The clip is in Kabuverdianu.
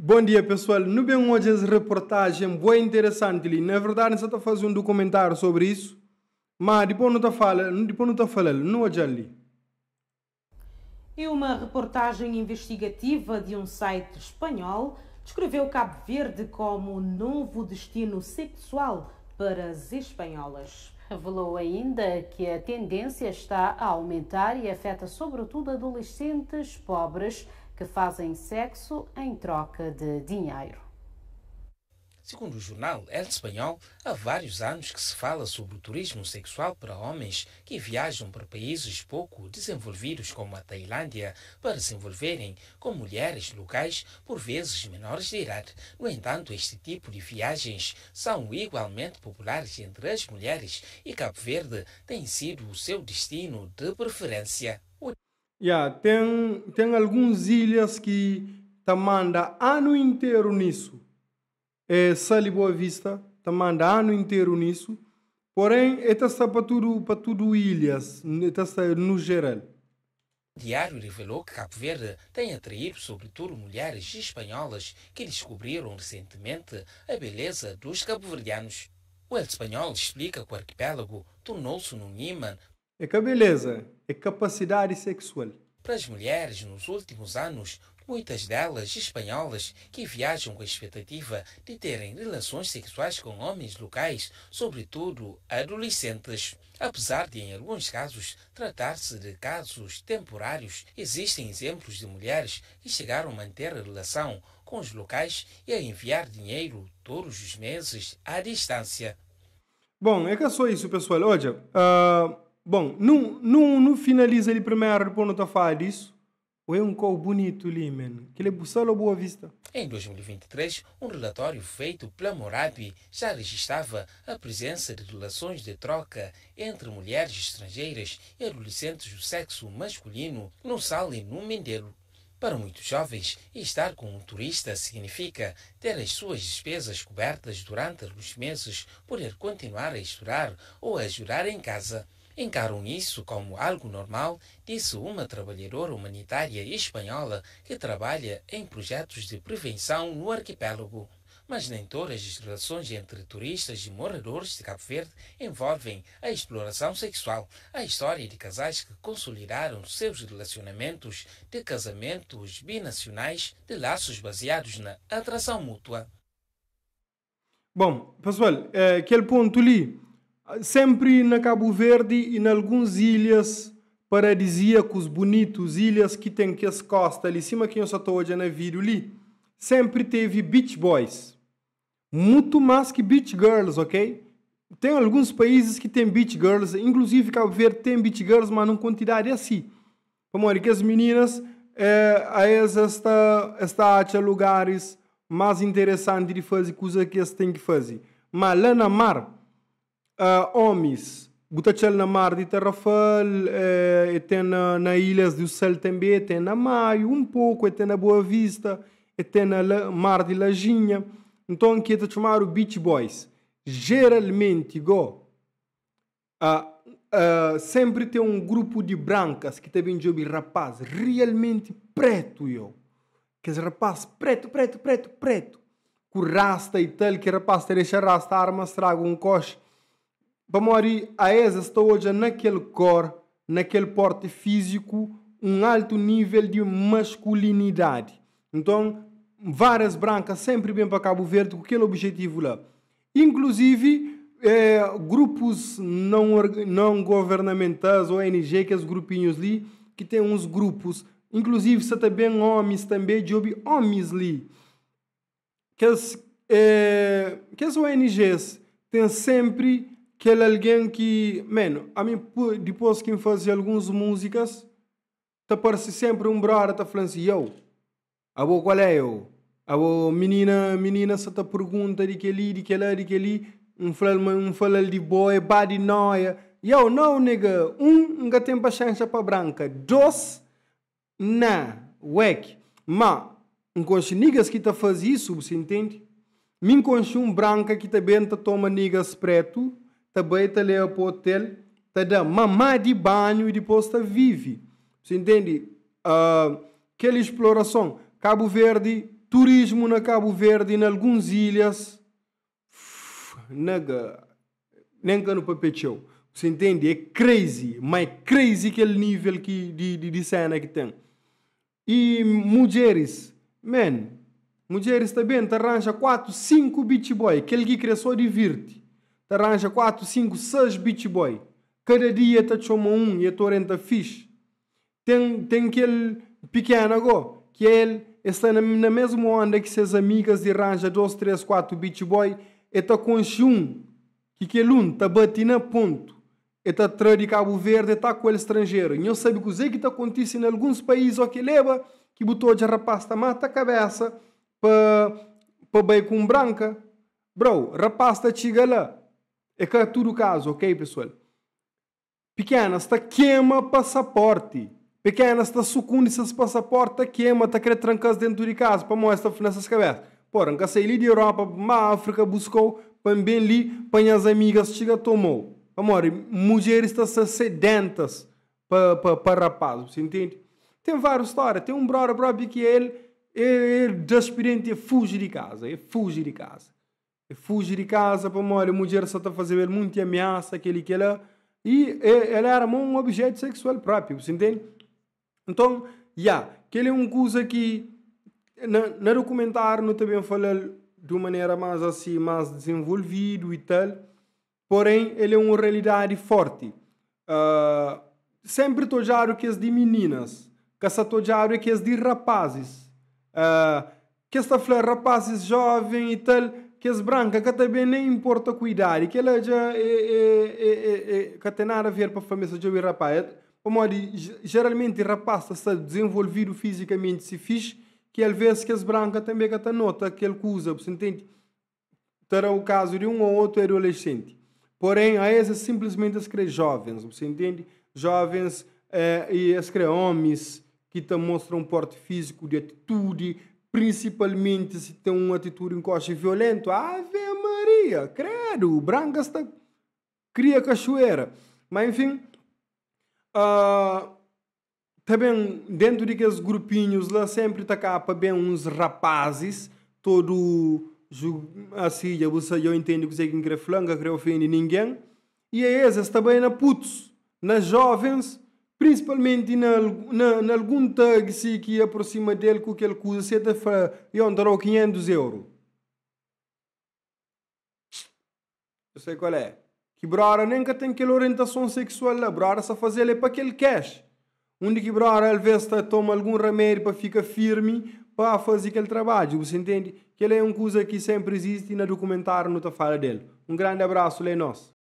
Bom dia, pessoal. Nu bem hoje essa reportagem boa interessante ali. Na verdade, você está fazendo um documentário sobre isso, mas depois não está falando, depois não está falando, não hoje ali. E uma reportagem investigativa de um site espanhol descreveu Cabo Verde como novo destino sexual para as espanholas. Revelou ainda que a tendência está a aumentar e afeta sobretudo adolescentes pobres que fazem sexo em troca de dinheiro. Segundo o jornal El Español, há vários anos que se fala sobre o turismo sexual para homens que viajam para países pouco desenvolvidos como a Tailândia para se envolverem com mulheres locais, por vezes menores de idade. No entanto, este tipo de viagens são igualmente populares entre as mulheres e Cabo Verde tem sido o seu destino de preferência. O Yeah, tem algumas ilhas que te manda ano inteiro nisso. É Sal e Boa Vista, te manda ano inteiro nisso. Porém, esta está para tudo ilhas, esta está no geral. Diário revelou que Cabo Verde tem atraído sobretudo mulheres espanholas que descobriram recentemente a beleza dos cabo-verdianos. O El Español explica que o arquipélago tornou-se num imã É que a beleza é capacidade sexual. Para as mulheres nos últimos anos, muitas delas espanholas que viajam com a expectativa de terem relações sexuais com homens locais, sobretudo adolescentes. Apesar de, em alguns casos, tratar-se de casos temporários, existem exemplos de mulheres que chegaram a manter a relação com os locais e a enviar dinheiro todos os meses à distância. Bom, é que é só isso, pessoal. Olha, bom, não finaliza ali primeiro, depois não tá falando disso. Ou é um call bonito ali, man. Que ele é Sal Boa Vista. Em 2023, um relatório feito pela Morabi já registrava a presença de relações de troca entre mulheres estrangeiras e adolescentes do sexo masculino no Sal e no Mindelo. Para muitos jovens, estar com um turista significa ter as suas despesas cobertas durante alguns meses, poder continuar a estudar ou a ajudar em casa. Encaram isso como algo normal, disse uma trabalhadora humanitária espanhola que trabalha em projetos de prevenção no arquipélago. Mas nem todas as relações entre turistas e moradores de Cabo Verde envolvem a exploração sexual. A história de casais que consolidaram seus relacionamentos de casamentos binacionais de laços baseados na atração mútua. Bom, pessoal, aquele ponto ali, sempre na Cabo Verde e em algumas ilhas paradisíacos bonitos, ilhas que tem que as costas ali, cima que eu só estou olhando na vídeo ali, sempre teve beach boys. Muito mais que beach girls, ok? Tem alguns países que tem beach girls, inclusive Cabo Verde tem beach girls, mas não quantidade assim. Como que as meninas, a esta acha lugares mais interessantes de fazer coisa que eles têm que fazer. Mas lá na mar, homens, botachel na mar de Tarrafal, tem na Ilhas do Sal também, tem na Maio, um pouco, tem na Boa Vista, tem na mar de Laginha. Então, aqui é chamar o Beach Boys. Geralmente, go, sempre tem um grupo de brancas que também joga rapaz realmente preto, eu. Que esse rapaz preto, preto, preto, preto. Com rasta e tal, que rapaz te deixa rasta, arma, estraga um coche. Vamos a essa está hoje naquele cor, naquele porte físico, um alto nível de masculinidade. Então, várias brancas sempre vêm para Cabo Verde com aquele objetivo lá. Inclusive, grupos não governamentais, ONG, que é os grupinhos ali, que tem uns grupos, inclusive se também homens também, de homens ali, que as ONGs têm sempre aquele alguém que, mano, a mim, depois que fazia algumas músicas, te aparece sempre um brother, tá falando assim: "Yo, a boa qual é eu? A boa menina, menina só te pergunta de que ali, de que lá, de que ali, um fala de boa, bad noia." Yo, não, nigga. Um, nunca tem paciência para branca. Dois, não, wack. Mas, um conche niggas que tá faz isso, você entende? Mim conche um branca que também tá toma niggas preto, também tá leva para o hotel, tá dá mamá de banho e depois tá vive. Você entende? Aquela exploração. Cabo Verde turismu na Cabo Verde na alguns ilhas, nega, nem ka nu papia txeu. Você entende? É crazy, mas é crazy aquele nível que, de cena que tem. E mulheres, man, mulheres também te arranja 4, 5 beach boy, aquele que quer só divirte. Te arranja 4, 5, 6 beach boy. Cada dia te chama um e a tua renta fixe. Tem aquele pequeno agora, que ele está na mesma onda que suas amigas e arranja 2, 3, 4 beach boy, e tá com um, que aquele um tá batendo na ponto. E tá atrás de Cabo Verde, tá com ele estrangeiro. E não sabe o que está acontecendo em alguns países ou que leva, que botou de rapaz tá mata a cabeça para bem com branca. Bro, rapaz tá chega lá. É que é tudo caso, ok, pessoal? Pequena, está queima passaporte. Pequena, está sucunde seus passaporte, tá queima, tá querendo trancar dentro de casa para mostrar nessas cabeças. Porra, nunca saí de Europa, ma África buscou, para bem ali, para as amigas chega tomou. Amor, mulheres estão sedentas para rapaz, você entende? Tem várias histórias. Tem um brother próprio que ele é desesperante e fuge de casa. Ele fuge de casa. Ele fuge de casa para morrer. A mulher só está fazendo muita ameaça, aquele que ela. E ela era um objeto sexual próprio, você entende? Então, yeah, que ele é uma coisa que na documentário não também fala de uma maneira mais assim, mais desenvolvido e tal. Porém, ele é uma realidade forte. Sempre tojaro que é de meninas, que essa tojaro é que é de rapazes. Que esta flor rapazes jovem e tal, que é branca, que também nem importa com idade, que ela já é que tem nada a ver para a família de rapaz. Como geralmente rapaz está desenvolvido fisicamente se fiz, que às vezes que as brancas também que tá nota que ele usa, você entende? Terá o caso de um ou outro adolescente. Porém, a esses simplesmente as cre jovens, você entende? Jovens e as cre homens que te mostram um porte físico de atitude, principalmente se tem uma atitude em coche violento. Ave Maria, credo, branca está cria cachoeira. Mas enfim, também dentro de aqueles grupinhos lá sempre tá capa bem uns rapazes, todo assim, eu entendo que você quer flanga, quer ofender ninguém. E é esses também na putos, nas jovens, principalmente na algum tag se que aproxima dele com aquele coisa, você te fala, eu darou 500 euros. Eu sei qual é. Que brora nem que tem aquela orientação sexual lá, brora só fazer ele para aquele cash. Onde que brora às vezes toma algum remédio para ficar firme, para fazer aquele trabalho, você entende? Que ele é uma coisa que sempre existe e no documentário não te fala dele. Um grande abraço, Lê nós.